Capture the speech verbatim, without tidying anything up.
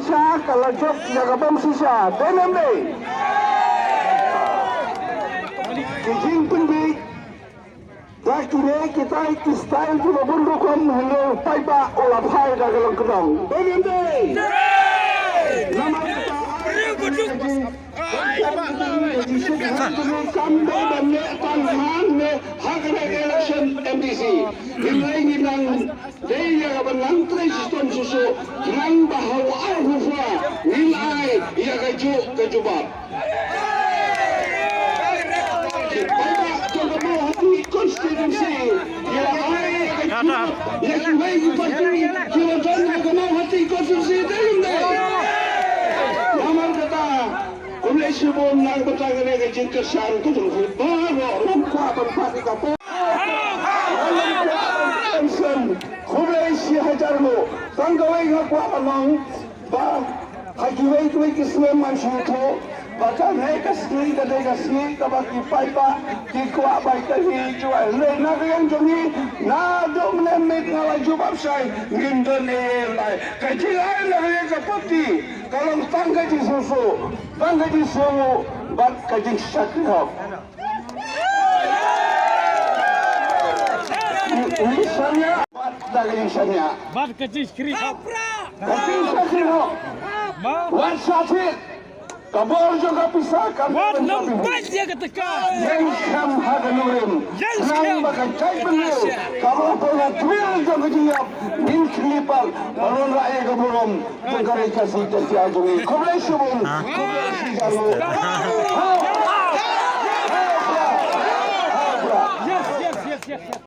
Shisha ka la jop ïa ka bam shisha. Dei ne em dei? Ki jingpynbiej da kine kitai ki style kiba bun rukom, hynrei paidbah u la phai da ka long ka dong. Dei ne em dei? Namar kata, kam dei ban leh tang hangne ha kane ka election M D C. Hynrei ngi nang dei ïa ka ban nang trei shitom shuh shuh, nang ba ha u ar u phra ngin ai ïa ka juh ka jubab. Paidbah jong ka Mawhati constituency, ïa ai ïa ka jubab ïa kiwei ki party kiba don ha ka Mawhati constituency, dei ne em dei? Namar kata, khublei shibun, nang bynta kane ka jingkyrshan ka jong phi baroh, ngam kwah ban phah ïa ka por. Khublei shi hajar nguh. Tang kawei nga kwah ban ong ba ha kiwei kiwei ki snem ngan shu ïathuh ba kane ka sngi ka dei ka sngi kaba ki paidbah ki kwah ba ïa ka hi juai. Hynrei na ka liang jong ngi, naduh mynne miet nga la jubab shai, ngin don ei ei lai. Ka jingai na ka liang ka party ka long tang ka jingsngewsih, tang ka jingsngewnguh bad ka jingshakri hok. Ngi shaniah bad da ka jingshaniah. Bad ka jingshakri hok. Ka jingshakri hok. Wat shah thied. Ka bor jong ka pisa kam. Wat nym peit ïa kata ka. Ïeng skhem ha ka nongrim. Ïeng skhem. Khnang ba ka jaitbynriew kaba la pynlong twiar jong ka jingïap, ngin khmih pat ban wanrah ïa ka burom jong ka Ri Khasi Jaiñtia jong ngi. Khublei shibun. Khublei shihajar nguh. Yes, yes, yes, yes.